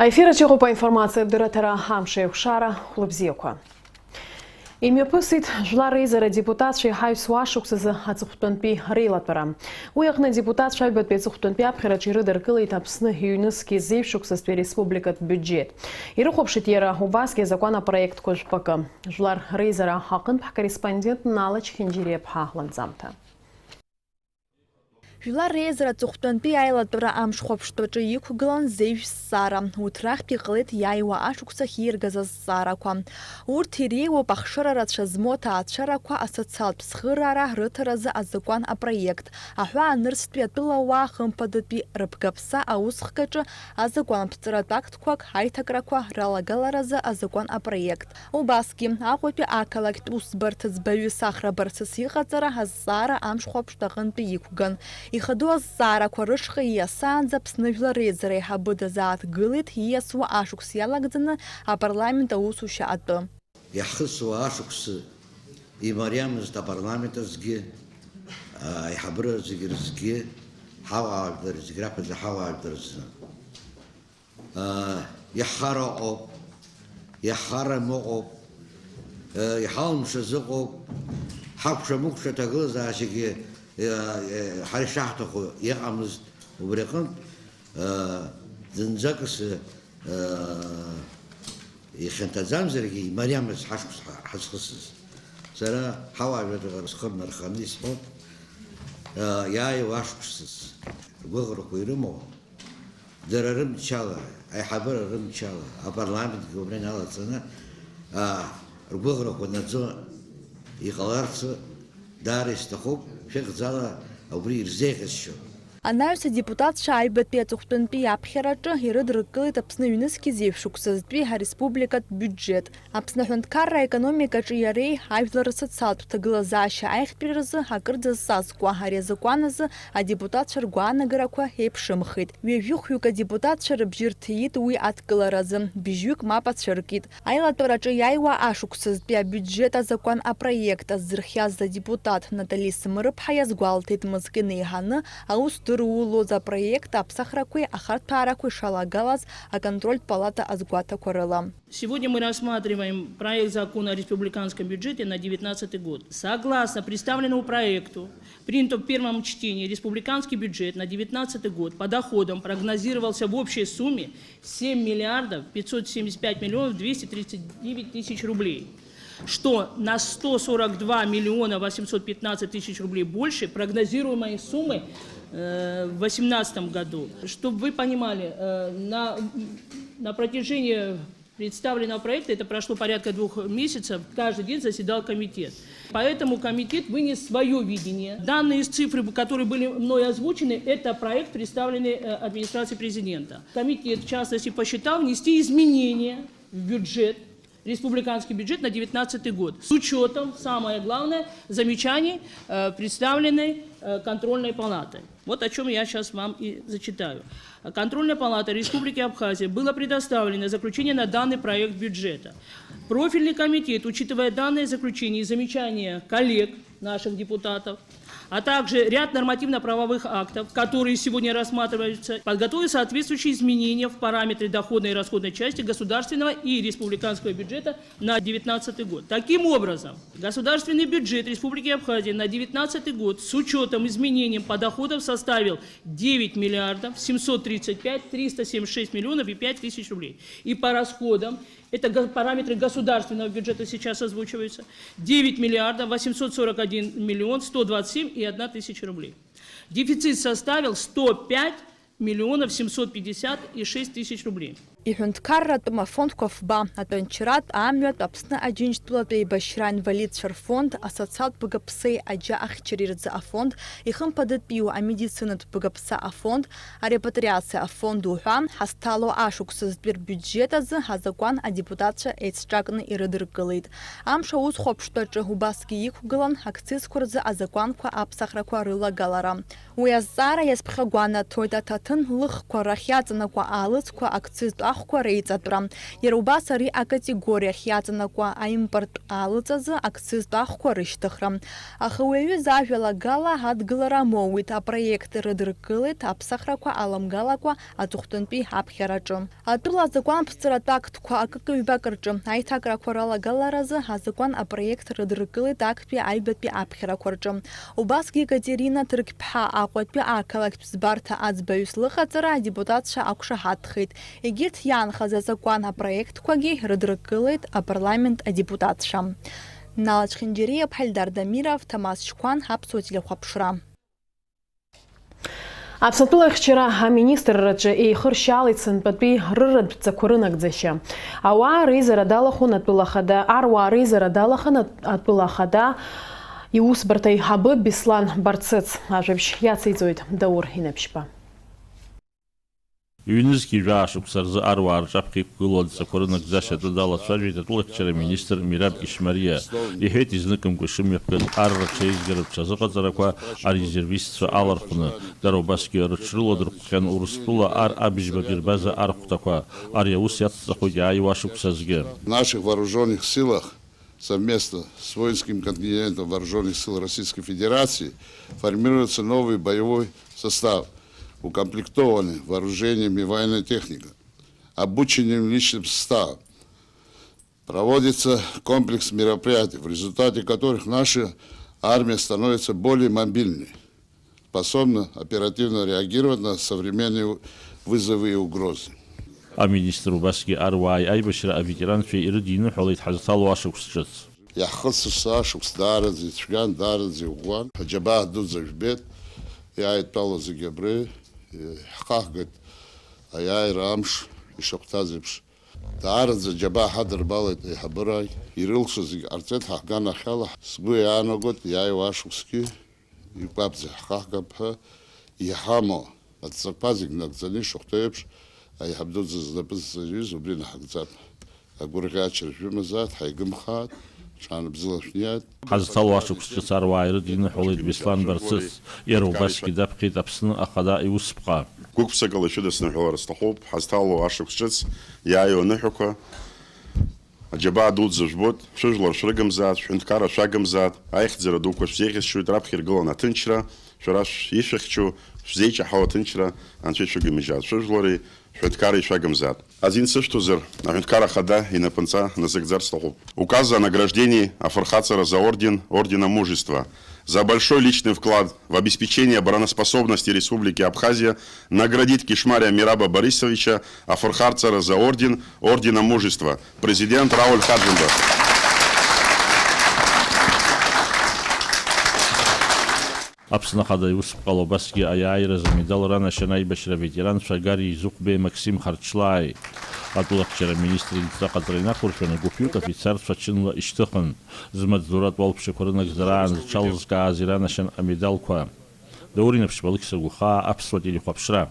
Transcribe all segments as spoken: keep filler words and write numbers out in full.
Аефир аҿы иҟоуп аинформациатә дырраҭара «Амш еиқәшара». Хәлыбзиақәа. Имҩаԥысит Жәлар Реизара адепутатцәа иҳаҩсуа ашықәсазы аҵыхәтәантәи реилатәара. Уи аҟны адепутатцәа аҩбатәи аҵыхәтәантәи аԥхьараҿы ирыдыркылеит Аԥсны ҩнызқьи зеижә шықәсазтәи ареспубликатә биуџьет. Ирыхәаԥшит иара убасгьы азакәан апроектқәа жәпакы. Жәлар Реизара аҟынтә ҳкорреспондент Нала Чхинџьириаԥҳа ланҵамҭа. Жәлар Реизара аҵыхәтәантәи аилатәара амш хәаԥштәаҿы иқәгылан зеижә зҵаара. Урҭ рахьтә иҟалеит иааиуа ашықәс ахьииргаз азҵаарақәа. Урҭ иреиуоуп ахшара рацәа змоу аҭаацәарақәа асоциалтә цхыраара рыҭаразы азакәан апроект, аҳәаа нырцәтәи атәылауаа хымԥадатәи рыԥгаԥса аусхкаҿы азакәанԥҵаратә актқәак аиҭакрақәа ралагаларазы азакәан апроект. Убасгьы, Аҟәатәи ақалақьтә усбарҭа ӡбаҩыс Ахра Барцыц иҟаҵара азҵаара амш хәаԥштә аҟынтәи иқәган. Ихадоу азҵаарақәа рышҟа ииасаанӡа Аԥсны Жәлар Реизара аиҳабы дазааҭгылеит ииасуа ашықәс иалагӡаны апарламент аусушьа атәы. Иаҳхысуа ашықәс имариамызт апарламент азгьы, аиҳабыра зегь рзгьы, ҳауаажәлар зегь раԥхьаӡа ҳауаажәлар рзы. Иаҳхара ыҟоуп, иаҳхара мыҟоуп, иҳалымшаз ыҟоуп, ҳакәша-мыкәша аҭагылазаашьагьы ҳара ишаҳҭаху иҟамызт, убри аҟынтә зынӡакыс ихьанҭаӡамзаргьы имариамызт ҳашықәс ҳазхысыз. Сара ҳауаажәларра схы нарханы исҳәон, иааиуа ашықәсаз ргәыӷрақәа ирымоу, дара рымчала, аиҳабыра рымчала, апарламентгьы убра иналаҵаны, аа, ргәыӷрақәа наӡо иҟаларц даара исҭахуп, шәыхьӡала убри ирзеиӷьасшьо. Анаҩс адепутатцәа аҩбатәи аҵыхәтәантәи аԥхьараҿы ирыдыркылеит Аԥсны ҩнызқьи зеижә шықәсазтәи ареспубликатә биуџьет. Аԥсны аҳәынҭқарра аекономикаҿы иареи ажәлар рсоциалтә ҭагылазаашьа аихтәи рзы акырӡа зҵазкуа ари азакәан азы адепутатцәа ргәаанагарақәа еиԥшымхеит. Ҩажәи хәҩык адепутатцәа рыбжьы рҭиит уи адкыларазы, быжьҩык мап ацәыркит. Аилатәараҿы иааиуа ашықәсазтәи абиуџьет азакәан апроект аззырхиаз адепутат Натали Смырыԥҳа иазгәалҭеит, мызкы инеиҳаны аус дырулоз апроект аԥсахрақәеи ахарҭәаарақәеи шалагалаз аконтрольтә палата азгәаҭақәа рыла. Сегодня мы рассматриваем проект закона о республиканском бюджете на девятнадцатый год. Согласно представленному проекту, принятому в первом чтении, республиканский бюджет на девятнадцатый год по доходам прогнозировался в общей сумме семь миллиардов пятьсот семьдесят пять миллионов двести тридцать девять тысяч рублей, что на сто сорок два миллиона восемьсот пятнадцать тысяч рублей больше прогнозируемой суммы, э, в восемнадцатом году. Чтобы вы понимали, э, на, на протяжении представленного проекта, это прошло порядка двух месяцев, каждый день заседал комитет. Поэтому комитет вынес своё видение. Данные из цифры, которые были мной озвучены, это проект, представленный, э, администрацией президента. Комитет, в частности, посчитал внести изменения в бюджет, республиканский бюджет на девятнадцатый год с учётом, самое главное, замечаний, э, представленной, э, контрольной палатой. Вот о чём я щас вам и зачитаю. Контрольная палата Республики Абхазия было предоставлено заключение на данный проект бюджета. Профильный комитет, учитывая данное заключение и замечания коллег, наших депутатов, а также ряд нормативно-правовых актов, которые сегодня рассматриваются, подготовил соответствующие изменения в параметры доходной и расходной части государственного и республиканского бюджета на девятнадцатый год. Таким образом, государственный бюджет Республики Абхазия на девятнадцатый год с учётом изменений по доходам составил девять миллиардов семьсот тридцать пять триста семьдесят шесть миллионов и пять тысяч рублей. И по расходам, это го-, параметры государственного бюджета сейчас озвучиваются, девять миллиардов восемьсот сорок один миллион сто двадцать семь и одна тысяча рублей. Дефицит составил сто пять миллионов семьсот пятьдесят и шесть тысяч рублей. Иҳәынҭқарратә мафондқәа фба, атәанчаратә, амҩатә, Аԥсны Аџьынџьтәылатә еибашьра аинвалидцәа рфонд, асоциалтә бгаԥсеи аџьа ахьчареи рзы афонд, ихымԥадатәиу амедицинатә бгаԥса афонд, арепатриациа афонд уҳәа, ҳазҭало ашықәсазтәи рбиуџьет азы азакәан адепутатцәа еицҿакны ирыдыркылеит. Амш аус хәаԥштәаҿы убасгьы иқәгылан акцизқәа рзы азакәанқәа аԥсахрақәа рылагалара. Уи азҵаара иазԥхьагәанаҭоит аҭаҭын лыхқәа рахь иаҵанакуа аалыҵқәа акцизтә ахәқәа реиҵатәра. Иара убас ари акатегориахь иаҵанакуа аимпорттә аалыҵазы акцизтә ахәқәа рышьҭыхра. Аха уи аҩыза ажәалагала адгылара амоуит, апроект рыдыркылеит аԥсахрақәа аламгалакәа аҵыхәтәантәи аԥхьараҿы. Атәыла азакәанԥҵаратә актқәа акык-ҩбак рҿы аиҭакрақәа ралагаларазы азакәан апроект рыдыркылеит актәи аҩбатәи аԥхьарақәа рҿы. Убасгьы Екатерина Ҭырқьԥҳа Аҟәатәи ақалақьтә ӡбарҭа аӡбаҩыс лыҟаҵара адепутатцәа ақәшаҳаҭхеит. Егьырҭ иаанхаз азакәан апроектқәагьы рыдыркылеит апарламент адепутатцәа. Нала Чхинџьариа, Ԥҳалдар Дамиров, Ҭамаз Чқәан, Аԥсуа телехәаԥшра. Аԥсны атәылахьчара аминистрраҿы еихыршьаалеит сынтәатәи рырратә ҵақәа рынагӡашьа. Ауаа реизара далахәын атәыла ахада, аруаа реизара далахын ат-, атәыла ахада иусбарҭа аиҳабы Беслан Барцыц. Ажәабжь иациҵоит Даур Инаԥшьба. Ҩнызқьи жәаа шықәса рзы аруаа рҿаԥхьа иқәгылоу адҵақәа рынагӡашьа атәы далацәажәеит атәылахьчара министр Мираб Ишмариа. Иҳәеит, изныкымкәа ишымҩаԥгаз арра ҽеизгаратә ҽазыҟаҵарақәа арезервистцәа алархәны, дара убасгьы рыҽрыладырхәхьан Урыстәыла ар абжьбатәи рбаза архәҭақәа. Ари аус иацҵахоит иааиуа ашықәсазгьы. В наших вооружённых силах совместно с воинским контингентом вооружённых сил Российской Федерации формируется новый боевой состав, укомплектованный вооружением и военной техникой, обученным личным составом. Проводится комплекс мероприятий, в результате которых наша армия становится более мобильной, способна оперативно реагировать на современные вызовы и угрозы. Аминистр убасгьы аруааи аибашьра аветеранцәеи ирыдиныҳәалеит ҳазҭало ашықәс ҿыц. Иаҳхысыз ашықәс даараӡа ицәгьан, даараӡа иӷәӷәан. Аџьабаа дуӡӡа жәбеит, иааидтәалоу зегьы абри, ҳхаҳгеит аиааира амш ишахәҭаз еиԥш. Даараӡа аџьабаа ҳадырбалеит аиҳабыра, ирылшо зегьы ҟарҵеит ҳаганахьала. Сгәы иаанагоит, иааиуа ашықәсгьы икәабӡа ҳхаҳгап ҳәа иҳамоу адҵақәа зегь нагӡаны ишахәҭоу еиԥш, аиҳаб дуӡӡа знапы зҵаҩыз убри наҳагӡап. Агәырӷьаҿра шәымазааит, ҳаигымхааит, ҽаанбзиала шәниааит. Ҳазҭало ашықәс ҿыц аруаа ирыдиныҳәалеит Беслан Барцыц, иара убасгьы даԥхьеит Аԥсны Ахада иусԥҟа. Гәык-ԥсыкала ишәыдысныҳәалар сҭахуп, ҳазҭало ашықәс ҿыц иааиуа аныҳәақәа. Аџьабаа дуӡӡа жәбоит, шәыжәлар шәрыгымзааит, шәҳәынҭқарра шәагымзааит, аихьӡара дуқәа шәзеиӷьасшьоит, раԥхьа иргылан аҭынчра, шәара шә-, ишәыхьчо, шәзеиҷаҳау аҭынчра Анцәа ишәыгымыжьааит, шәыжәлари шәҳәынҭқарреи шәагымзааит. Азин сышәҭозар, аҳәынҭқар ахада инапынҵа назыгӡар сҭахуп. Указ о награждении афырхаҵара за орден, ордена Мужества. За большой личный вклад в обеспечение обороноспособности Республики Абхазия наградить Кишмария Мираба Борисовича афырхаҵара за орден, ордена Мужества. Президент Рауль Хаджимба. Аԥсны Ахада иусԥҟала убасгьы аиааиразы амедал ранашьан аибашьра аветеранцәа Гари Зыхәбеи, Максим Харчлааи. Атәылахьчара аминистр идҵа ҟаҵара инақәыршәаны гәыԥҩык афицарцәа ҽынла ишьҭыхын. Змаҵзуратә уалԥшьақәа рынагӡараан зҽалызкааз иранашьан амедалқәа. Даур Инаԥшьба, Алықьса Гәхаа, Аԥсуа телехәаԥшра.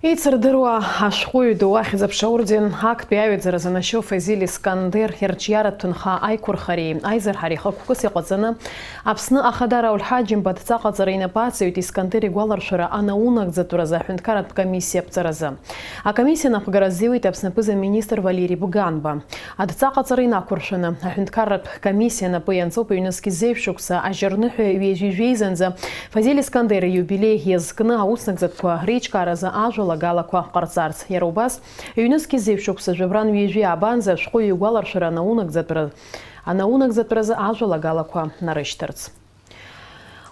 Ицырдыруа ашәҟәыҩҩы ду ахьӡ-аԥша аорден актәи аҩаӡара занашьоу Фазиль Искандер ирҿиаратә ҭынха аиқәырхареи аизырҳареи хықәкыс иҟаҵаны Аԥсны Ахада Рауль Ҳаџьымба адҵаҟаҵара инапы аҵаҩит Искандер игәаларшәара анаунагӡатәразы аҳәынҭқарратә комиссиа аԥҵаразы. Акомиссиа анапхгара азиуеит Аԥсны аԥыза-министр Валери Бганба. Адҵаҟаҵара инақәыршәаны, аҳәынҭқарратә комиссиа анапы ианҵоуп ҩнызқь зеижә шықәса ажьырныҳәа ҩажәи жәеизанӡа Фазиль Искандер ииубилеи иазкны ауснагӡатәқәа реиҿкааразы ажәалагалақәа ҟарҵарц. Иара убас, ҩнызқь зеижә шықәса жәабран ҩажәи аабанӡа ашәҟәыҩҩы игәаларшәара анаунагӡатәра-, анаунагӡатәразы ажәалагалақәа нарышьҭырц.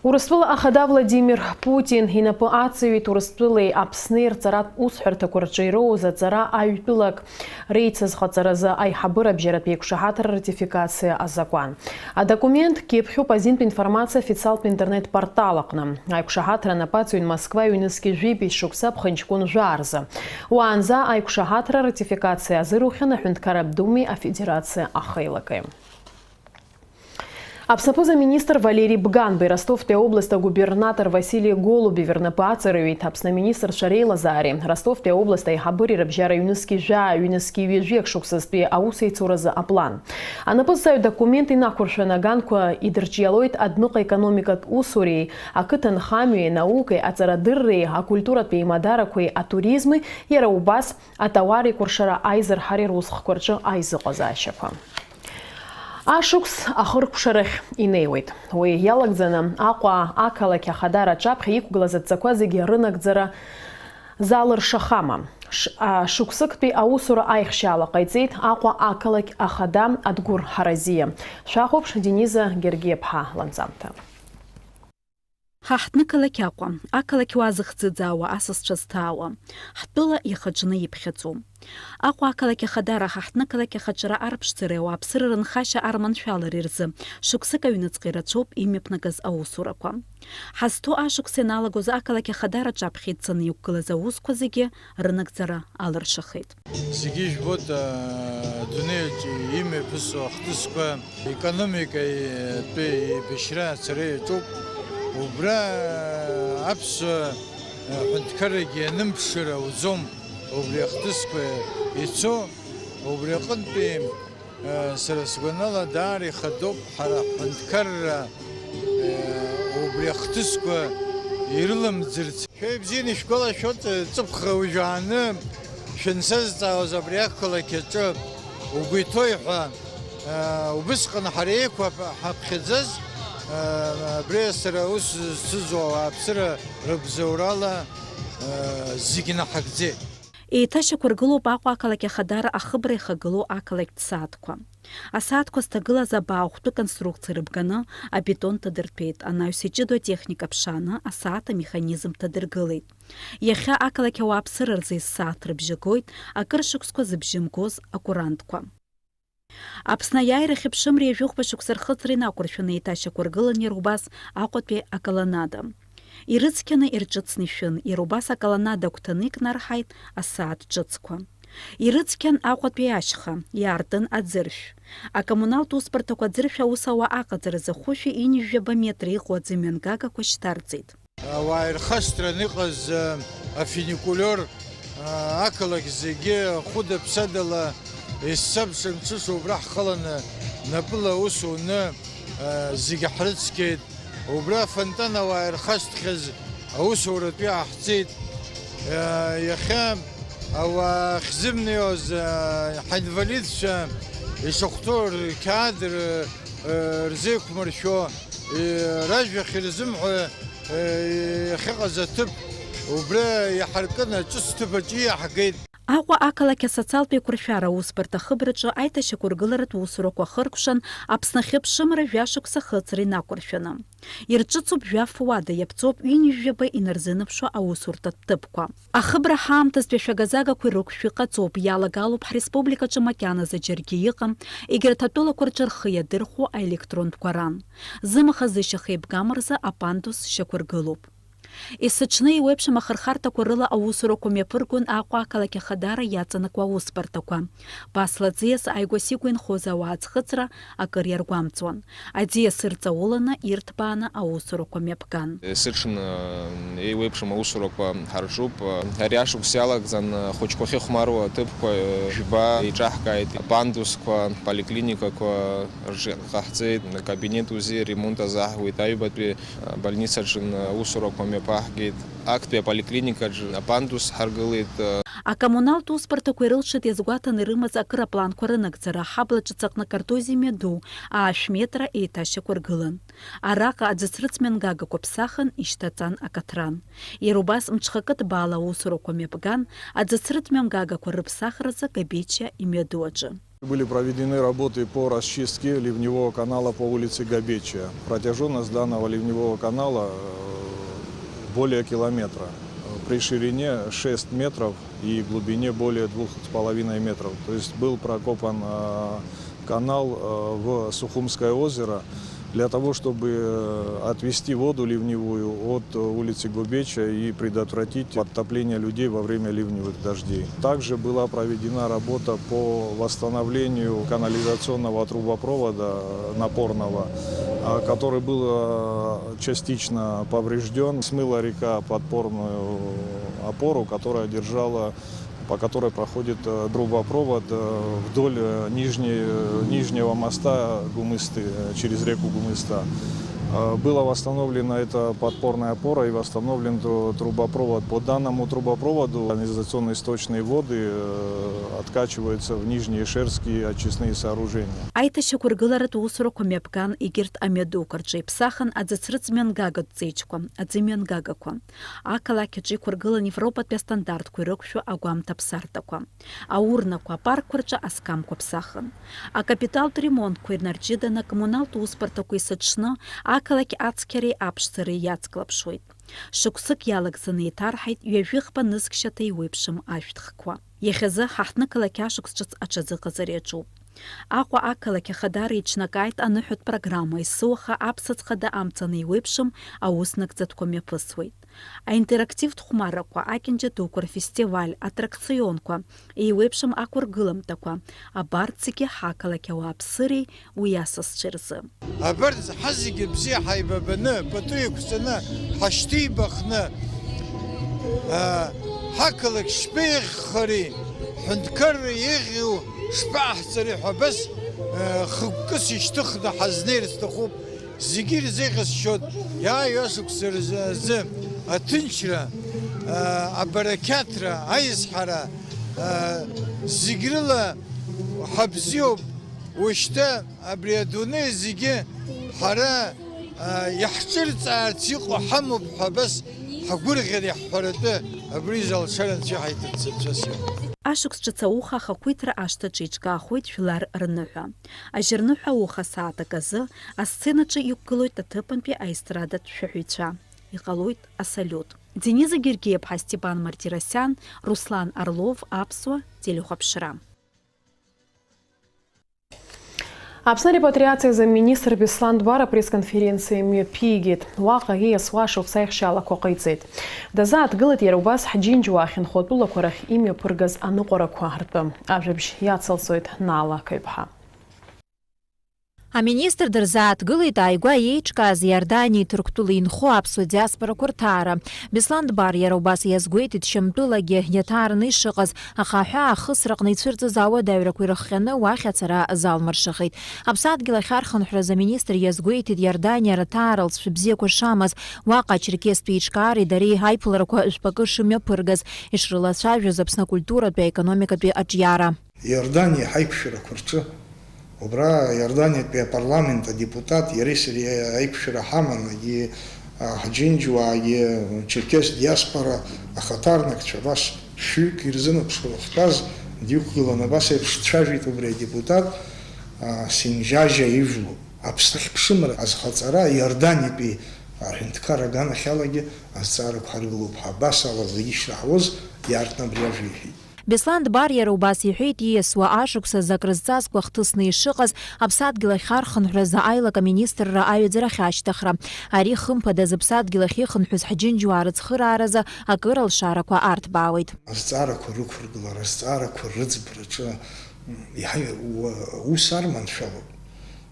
Урыстәыла ахада Владимир Путин инапы аҵаҩит Урыстәылеи Аԥсни рҵаратә усҳәарҭақәа рҿы ироуз аҵара аҩтәылак реицызҟаҵаразы аиҳабыра-бжьаратә еиқәшаҳаҭра ратификациа азакәан. Адокумент кьыԥхьуп азинтә информациа официалтә интернет-портал аҟны. Аиқәшаҳаҭра анапы аҵаҩын Москва ҩнызқь жәибжь шықәса ԥхынҷкәын жәаа рзы. Уаанӡа аиқәшаҳаҭра ратификациа азыруахьан Аҳәынҭқарратә Думеи Афедерациа ахеилакеи. Аԥсны аԥыза-министр Валери Бганбеи Ростовтәи аобласт агубернатор Васили Голубев рнапы аҵарҩит Аԥсны аминистрцәа реилазаареи Ростовтәи аобласт аиҳабыреи рыбжьара ҩнызқьи жәаа, ҩнызқьи ҩажәи акшықәсазтәи аусеицуразы аплан. Анапы зҵаҩ документ инақәыршәаны аганқәа идырҿиалоит адәныҟа економикатә усуреи, ақыҭанхамҩеи, анаукеи, аҵарадырреи, акультуратә еимадарақәеи, атуризми, иара убас атауар еикәыршара аизырҳареи русхқәа рҿы аизыҟазаашьақәа. Ашықәс ахыркәшарахь инеиуеит. Уи иалагӡаны Аҟәа ақалақь ахадара аҿаԥхьа иқәгылаз адҵақәа зегьы рынагӡара залыршахама? Ш-, а, шықәсыктәи аусура аихшьаала ҟаиҵеит Аҟәа ақалақь ахада Адгәыр Ҳаразиа. Шәахәаԥш, Дениза Гергиаԥҳа ланҵамҭа. Ҳа ҳҭнықалақь Аҟәа, ақалақь уаа зыхӡыӡаауа, асасцәа зҭаауа, ҳтәыла иахаҿны иԥхьаӡоу. Аҟәа ақалақь ахадара ҳа ҳҭнықалақь ахаҿра арԥшӡареи ауааԥсыра рынхашьа арманшәалареи рзы шықәсык аҩныҵҟа ирацәоуп имҩаԥнагаз аусурақәа. Ҳазҭоу ашықәс ианалагоз ақалақь ахадара аҿаԥхьа ицаны иқәгылаз аусқәа зегьы рынагӡара алыршахеит. Зегьы ижәбоит, адунеиаҿ имҩаԥысуа ахҭысқәа. Економикатәи еибашьра ацара иаҿуп. Убра аԥсуа ҳәынҭқаррагьы ианымԥшыр ауӡом, убри ахҭысқәа ицо. Убри аҟынтәи, сара сгәанала, даара ихадоуп ҳара ҳҳәынҭқарра убри ахҭысқәа ирыламӡырц. Шәа ибзианы ишәгәалашәоит, ҵыԥх уажәааны шәансазҵаауаз абри ақалақь аҿы угәы иҭои ҳәа. Убысҟан ҳара еиқәаԥ-, ҳаԥхьаӡаз, абри сара аус зцызоу ауааԥсыра рыбзоурала зегь наҳагӡеит. Еиҭашьақәыргылоуп Аҟәа ақалақь ахадара ахыбра ихагылоу ақалақьтә сааҭқәа. Асааҭқәа зҭагылаз абаахәтәы конструкциа рыбганы абетон ҭадыртәеит, анаҩс иҷыдоу атехника ԥшааны асааҭ амеханизм ҭадыргылеит. Иахьа ақалақь ауааԥсыра рзы есааҭ рыбжьы гоит, акыр шықәсқәа зыбжьы мгоз акурантқәа. Аԥсны аиааирахь ԥшымреи жәохәба шықәса рхыҵра инақәыршәаны еиҭашьақәыргылан иара убас Аҟәатәи аколоннада. Ирыцқьаны ирҿыцны ишәын, иара убас аколоннада агәҭаны икнарҳаит асааҭ ҿыцқәа. Ирыцқьан Аҟәатәи ашьха, иаартын аӡыршә. Акоммуналтә усбарҭақәа аӡыршә аус ауа аҟаҵаразы хәышәи ҩынҩажәаба метра иҟоу аӡы мҩангагақәа шьҭарҵеит. Ауаа ирхашҭран иҟаз, э, афуникулиор, э, ақалақь зегьы хәыда-ԥсадала есцабша-мҽыша убра ҳхыланы, напыла аус уны, э, зегьы ҳрыцқьеит. Убра афонтан ауаа ирхашҭхьаз аусуратә иааҳҵеит. Э, иахьа ауаа ахьзымнеиуаз, э, ҳаинвалидцәа ишахәҭоу рқьаад р-, э, рзеиқәмыршәо, э, ражәахә ирзымҳәо, иахьыҟаз аҭыԥ убра иаҳаркын, аҿыц ҭыԥ аҿы иаҳгеит. Аҟәа ақалақь асоциалтә еиқәыршәара аусбарҭа ахыбраҿы аиҭашьақәыргыларатә усурақәа ахыркәшан, Аԥсны ахьыԥшымра жәашықәса ахыҵра инақәыршәаны. Ирҿыцуп жәаф уада, иаԥҵоуп ҩынҩажәаба инарзынаԥшуа аусурҭатә ҭыԥқәа. Ахыбра ҳаамҭазтәи ашәага-загақәа ирықәшәо иҟаҵоуп, иалагалоуп ҳреспубликаҿы макьаназы џьаргьы иҟам, егьырҭ атәылақәа рҿы рхы иадырхәо аелектронтә гәаран. Зымаха-зышьаха еибгам рзы апандус шьақәыргылоуп. Есыҽны еиуеиԥшым ахырхарҭақәа рыла аусурақәа мҩаԥыргон Аҟәа ақалақь ахадара иаҵанакуа аусбарҭақәа. Басла аӡиас ааигәа-сигәа инхоз ауаа аӡхыҵра акыр иаргәамҵуан. Аӡиас ырҵауланы, ирҭбааны аусурақәа мҩаԥган. Есыҽны еиуеиԥшым аусурақәа ҳарҿуп. Ари ашықәс иалагӡан ахәыҷқәа ахьыхәмаруа аҭыԥқәа жәба еиҿаҳкааит, апандусқәа, поликлиникақәа рҿы ҟаҳҵеит, акабинет УЗИ ремонт азаҳуеит, аҩбатәи больницаҿы аусурақәа мҩаԥаҳгеит, актәи аполиклиникаҿы апандус ҳаргылеит. Акоммуналтә усбарҭақәа ирылшеит иазгәаҭаны ирымаз акыр апланқәа рынагӡара, аҳабла ҿыц аҟны акартоз имҩаду аашә метра еиҭашьақәыргылан. Араҟа аӡыцрыҵ мҩангагақәа ԥсахын, ишьҭаҵан акаҭран. Иара убас мҽхакы ҭбаала аусурақәа мҩаԥган, аӡыцрыҵ мҩангагақәа рыԥсахразы Габечиа имҩаду аҿы. Были проведены работы по расчистке ливневого канала по улице Габечия. Протяжённость данного ливневого канала, э, более километра. При ширине шесть метров и глубине более двух с половиной метров. То есть был прокопан, э, канал, э, в Сухумское озеро. Для того, чтобы, э, отвести воду ливневую от, э, улицы Гобеча и предотвратить подтопление людей во время ливневых дождей. Также была проведена работа по восстановлению канализационного трубопровода, э, напорного, а, который был, э, частично поврежден. Смыла река подпорную опору, которая держала, по которой проходит, э, трубопровод, э, вдоль, э, нижней, э, нижнего моста Гумысты, э, через реку Гумыста. Э, была восстановлена эта подпорная опора и восстановлен тру-, трубопровод. По данному трубопроводу канализационные сточные воды, э, откачиваются в нижние шерские очистные сооружения. Аиҭашьақәыргыларатә усурақәа мҩаԥган егьырҭ амҩадуқәа рҿы иԥсахын аӡыцрыҵ мҩангагатә ҵеиџьқәа, аӡымҩангагақәа. Ақалақь аҿы иқәыргылан Европатәи астандартқәа ирықәшәо агәамҭа ԥсартақәа. Аурнақәа, апаркқәа рҿы асқамқәа ԥсахын. Акапиталтә ремонтқәа ирнарҷыданы акоммуналтә усбарҭақәа исыҽны, ақалақь ацқьареи аԥшӡареи иацклаԥшуеит. Шықәсык иалагӡаны еиҭарҳаит ҩажәихԥа нызқьшьаҭа еиуеиԥшым ашәҭхқәа. Иахьазы ҳа ҳҭнықалақь ашықәс ҿыц аҽазыҟаҵара иаҿуп. Аҟәа ақалақь ахадара иҽнакааит аныҳәатә программа, есыуаха аԥсаӡ хада амца анеиуеиԥшым аус нагӡатәқәа мҩаԥысуеит. Аинтерактивтә хәмаррақәа, акьанџьа дуқәа рфестиваль, атракционқәа, еиуеиԥшым ақәыргыламҭақәа, абарҭ зегьы ҳақалақь ауааԥсыреи уи асасцәеи рзы. Абарҭ ҳазегьы бзиа ҳаибабаны, пату еиқәҵаны, ҳашьҭеибахны, аа, ҳақалақь шԥеиӷьхари, ҳҳәынҭқарра еиӷьу шԥаҟаҳҵари ҳәа абас, аа, хықәкыс ишьҭыхны ҳазнеир сҭахуп. Зегьы ирзеиӷьасшьоит иааиуа шықәса рзы аҭынчра, аа, абарақьаҭра, аизҳара, аа, зегь рыла ҳабзиоуп. Ушьҭа абри адунеи зегьы ҳара, аа, иаҳҿырҵаарц иҟоу ҳамоуп ҳәа абас ҳгәырӷьара иаҳҳәаратәы абри изы алшара анцәа иҳаиҭарц анцәа сиҳәоит. Ашықәс ҿыц ауха ахақәиҭра ашҭаҿы еиҿкаахоит жәлар рныҳәа. Ажьырныҳәа ауха сааҭак азы асценаҿы иқәгылоит аҭыԥантәи аестрадатә шәаҳәаҩцәа. Иҟалоит асалиут. Дениза Гергиеԥҳа, Степан Мартиросиан, Руслан Орлов, Аԥсуа телехәаԥшра. Аԥсны арепатриациазы аминистр Беслан Дбар апресс-конференциа мҩаԥигеит. Уаҟа ииасуа ашықәс аихшьаалақәа ҟаиҵеит. Дазааҭгылеит иара убас ҳџьынџьуаа ахьынхо атәылақәа рахь имҩаԥыргаз аныҟәарақәа ртәы. Ажәабжь иацылҵоит Наала Қаҩԥҳа. Аминистр дырзааҭгылеит ааигәа иеиҿкааз Иорданиеи Ҭырқәтәылеи инхо аԥсуа диаспорақәа рҭаара. Беслан Дбар иара убас иазгәеиҭеит, Шьамтәылагьы иаҭаараны ишыҟаз, аха аҳәаа ахысраҟны ицәырҵыз ауадаҩрақәа ирыхҟьаны уахь ацара залмыршахеит. Аԥсадгьыл ахь архынҳәразы аминистр иазгәеиҭеит Иорданиа рҭааралҵшәа бзиақәа шамаз, уаҟа ачерқьестәи еиҿкаареи дареи аиԥыларақәа жәпакы шымҩаԥыргаз, ишрылацәажәоз Аԥсны акультуратәи аекономикатәи аҿиара. Иорданиа ҳаиқәшәарақәа рҿы, убра Иорданиатәи апарламент адепутат иареи сареи аиқәшәара ҳаман, егьи, а, ҳџьынџьуаагьы, Черкес диаспора ахаҭарнакцәа абас шәҩык ирзынаԥшуа ахьтәаз дҩықәгылан, абас еиԥш дцәажәеит убри адепутат, а, Синжьажьа ижәлоуп. Аԥсны ахьԥшымра азхаҵара Иорданиатәи аҳәынҭқарра аганахьалагьы азҵаарақәа ҳаргылоуп ҳәа, абас ала зегьы ишраҳауаз иаартны абри ажәа иҳәеит. Беслан Дбар иара убас иҳәеит, ииасуа ашықәс азы акрызҵазкуа хҭысны ишыҟаз, аԥсадгьыл ахь архынҳәразы аилак аминистрра аҩаӡарахь ашьҭыхра. Ари, хымԥада, зыԥсадгьыл ахь ихынҳәыз ҳџьынџьуаа рыцхырааразы акыр алшарақәа арҭбаауеит. Азҵаарақәа рықәыргылара, азҵаарақәа рыӡбараҿы, м, иаҳа-, у-, ус арманшәалоуп.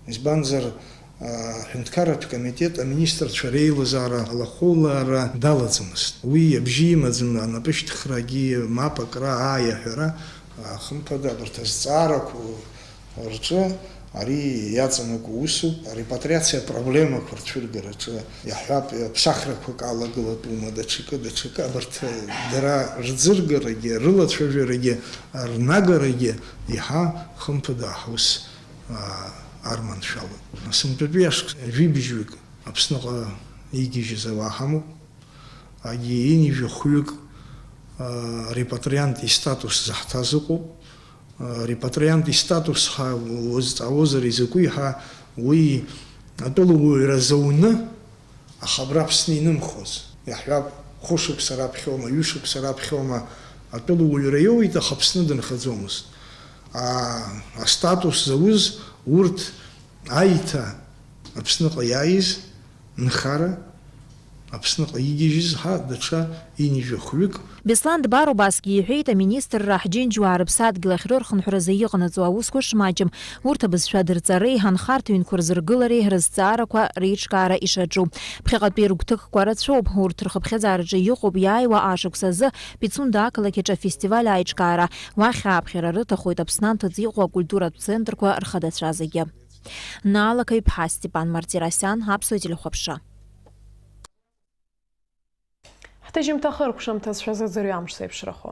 Избанзар, Аҳәынҭқарратә комитет аминистрцәа реилазаара алахәылара далаӡамызт. Уи абжьы имаӡам анапышьҭхрагьы, мап акра, ааи аҳәара, а, хымԥада, абарҭ азҵаарақәа рҿы ари иаҵанакуа усуп. Арепатриациа апроблемақәа рцәыргараҿы, иаҳҳәап, ԥсахрақәак алагылатәума, даҽакы, даҽакы, абарҭ дара рӡыргарагьы, рылацәажәарагьы, рнагарагьы еиҳа, хымԥада, ҳус аа, арманшәалоуп. Сынтәатәи ашықәс жәибжьҩык Аԥсныҟа игьежьыз ауаа ҳамоуп. Агьи ҩынҩажәи хәҩык, аа, репатриант истатус заҳҭаз ыҟоуп. Аа, репатриант истатус ҳәа узҵаауазар изакәи ҳәа, уи атәылауаҩра зауны, аха абра Аԥсны инымхоз, иаҳҳәап, хәышықәса раԥхьоума, ҩышықәса раԥхьоума, атәылауаҩра иоуеит, аха Аԥсны дынхаӡомызт. А, астатус зауз урҭ аиҭа Аԥсныҟа иааиз нхара, Аԥсныҟа игьежьыз ҳа даҽа ҩынҩажәи хәҩык. Беслан Дбар убасгьы иҳәеит, аминистрра ҳџьынџьуаа рыԥсадгьыл ахьрырхынҳәразы иҟанаҵо аусқәа шмаҷым, урҭ абызшәа дырҵареи анхарҭа ҩнқәа рзыргылареи рызҵаарақәа реиҿкаара ишаҿу. Ԥхьаҟатәи рыгәҭакқәа рацәоуп, урҭ рхыԥхьаӡараҿы иҟоуп иааиуа ашықәс азы Пицунда ақалақь аҿы афестиваль аиҿкаара. Уахь ааԥхьара рыҭахоит Аԥсны анҭыҵ иҟоу акультуратә центрқәа рхадацәа зегьы. Наала Каҩԥҳа, Степан Мартиросиан, Аԥсуа телехәаԥшра. Ҳҭыжьымҭа ахыркәшамҭа зшәаз аӡырҩамш зеиԥшрахо.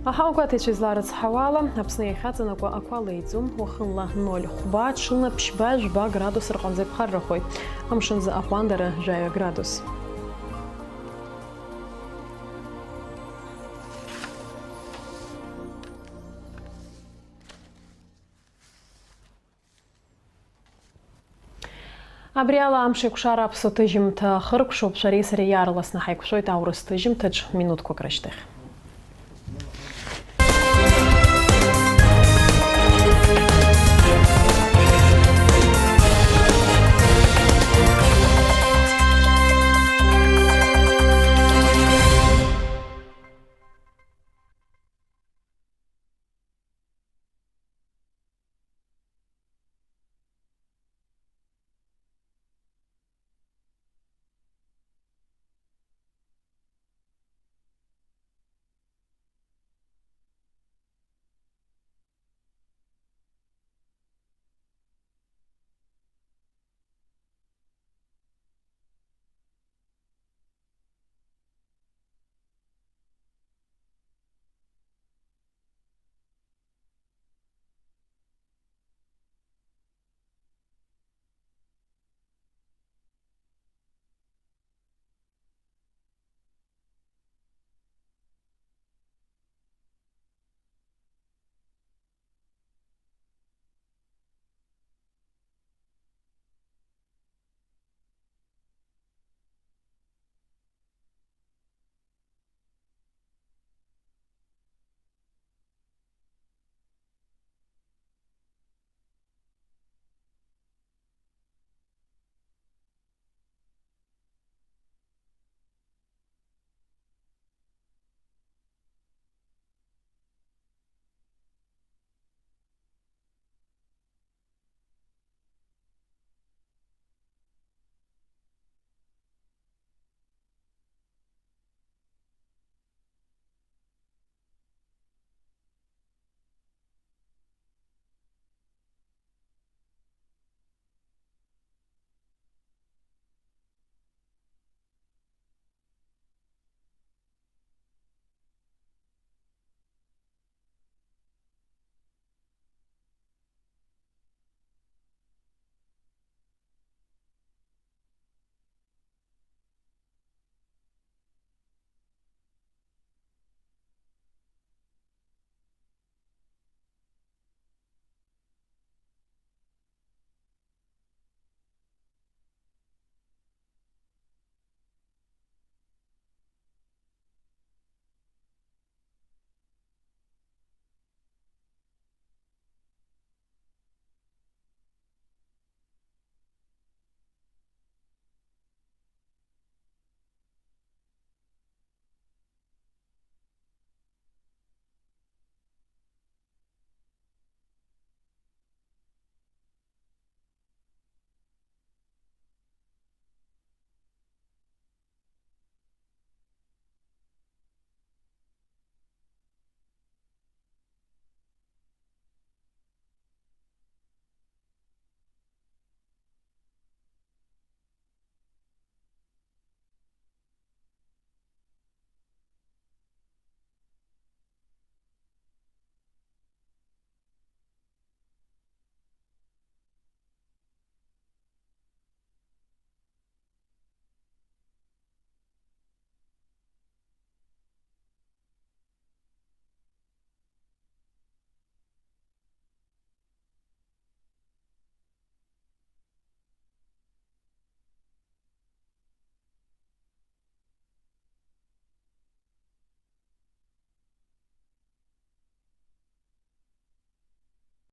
Аҳауагәаҭаҩцәа изларыцҳауа ала, Аԥсны иахьаҵанакуа ақәа леиӡом, уахынла ноль хәба, ҽынла ԥшьба, жәба градус рҟынӡа иԥхаррахоит. Амшынзы аҟәандара жәаҩа градус. Абри ала амш еиқәшара аԥсуа ҭыжьымҭа ахыркәшоуп, шәареи сареи иаарласны ҳаиқәшәоит аурыс ҭыжьымҭаҿ минуҭқәак рышьҭахь.